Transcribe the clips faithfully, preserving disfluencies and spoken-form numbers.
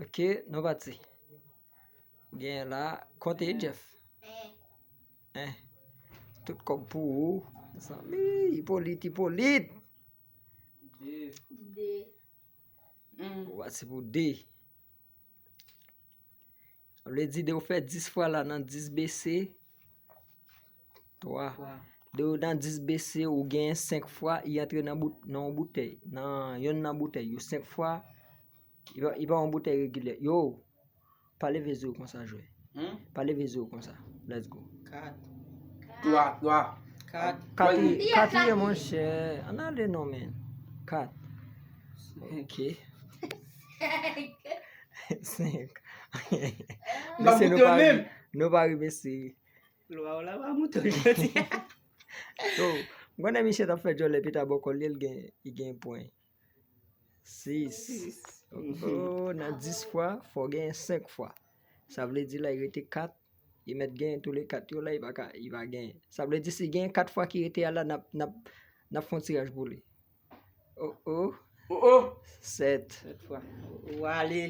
Ok, nou pati. Gen la, konte, Jeff. En. Tout kòb pou ou. Zanmi, Ipolit, Ipolit. De. De. Ou pati pou de. Sa vle di de ou fè dis fwa la nan dis B C. Twa. Twa. De ou nan dis B C, ou genyen senk fwa, i antre nan bout-, nan yon boutèy. Nan yonn nan boutèy yo senk fwa. I pa, i pa yon boutèy regilyè. Yo, pa leve zo konsa, jwè. Hmm? Pa leve zo konsa. Let's go. Kat. Twa, twa. Kat. Kat li, kat li ye, monchè. Ann ale non, men. Kat. Ok. Senk. Mesye, nou pa rive, nou pa rive seri. Lwa w la pa moute jodi a. So, m konnen Michel t ap fè djòlè pita bò kò l, li gen, li gen pwen. Sis. Sis. Oh, nan dis fwa, fò w genyen senk fwa. Sa vle di la, li rete kat. Li mèt genyen tou le kat yo la, li pa ka, li pa genyen. Sa vle di si genyen kat fwa ki rete a la, n ap, n ap, n ap fè yon tiraj pou li. Oh, oh. Oh, oh. Sèt. Sèt fwa. Ou ale.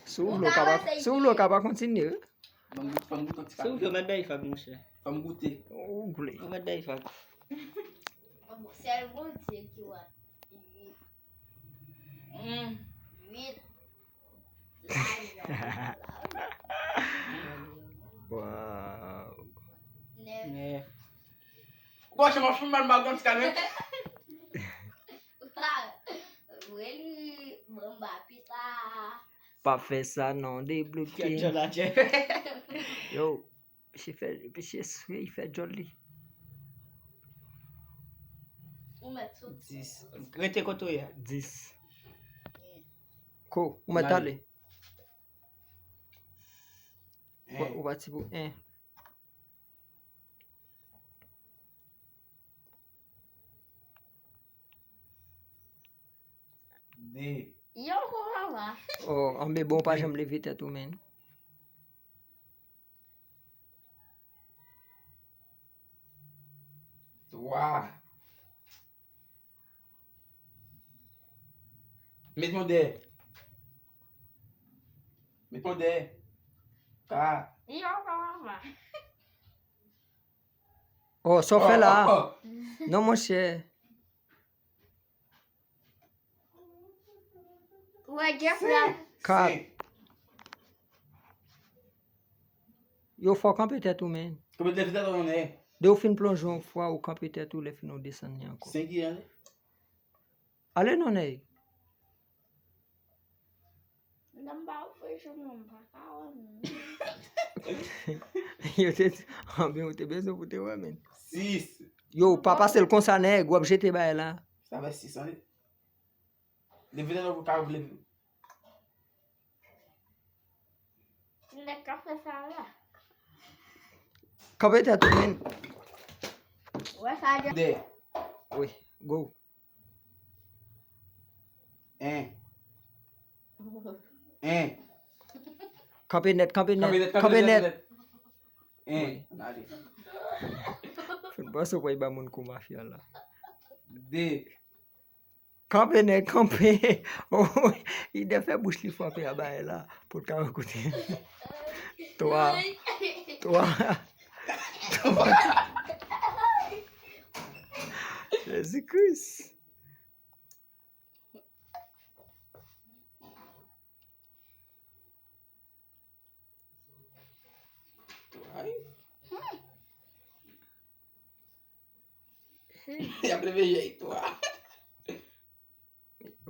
Si w vle, w ka pa, si w vle, w ka pa kontinye, wi. Ban m goute, ban m goute yon ti kalite. Si w vle, w mèt bay fag, monchè. Ban m goute. Ou vle. Ou mèt bay fag. Sèl Bondye ki wè. Uit. Uit. Wow. Nèf. Nèf. Gòch, m ap fè mal, m ap grann ti kanè. Vre li, bon, ba pita. Pa fè sa non, debloke. Yo, misye fè, misye swe, li fè djòl li. Ou mèt soti. Dis. Rete kote w ye a. Dis. Ko, ou mèt ale. Ou, ou pati pou en. De. Yo, ko papa. Oh, anbe bon, pa janm leve tèt ou, men. Twa. Met yon dèyè. Met yon dèyè. Kat. Yo, papa. Oh, sa w fè la? Oh, oh, oh. Non, monchè. Ou wè Jeff la? Kat. Senk. Yo, fò w kanpe tèt ou, men. Kanpe tèt ou, tèt ou, men. De ou fin plonje yon fwa, ou kanpe tèt ou, lè fini ou desann li ankò. Senk ki ale? Ale non, nèg. Nan m pa ouvri je mwen, m pa ka wè moun. Yo te di, anben, ou te bezwen pou te wè, men. Sis. Yo, pa pase l konsa, nèg, w ap jete bagay la. Sa fè sis, wi. Leve tèt ou pou ka leve. Nèg ka fè sa la. Kanpe tèt ou, men. Wè sa, de. Wi, go. En. En. Kanpe nèt, kanpe nèt, kanpe nèt. En. Wi. Ann ale. Fè n panse w pral ba moun kou mafya la. De. Kanpe nèt, kanpe. Oh, li dè fè bouch li frape a bagay la pou l ka koute. Twa. Twa. Twa. Jezi Kris. Ay. Y ap leve je twa.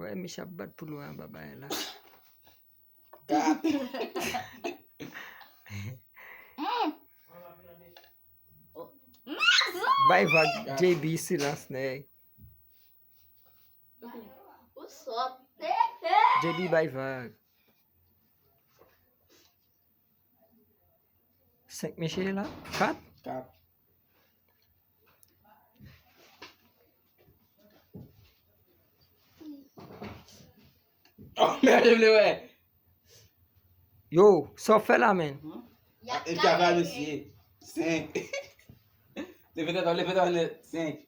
Wè, misye ap bat pou lwen anba bagay la. Kat. Bay vag, J B, silans, nèg. Ou sòt. J B bay vag. Senk mesye la? Kat? Kat. Oh, men, m vle wè. Yo, sa w fè la, men? Epi avè misye. Senk. Leve tèt ou, leve tèt ou nèt. Senk.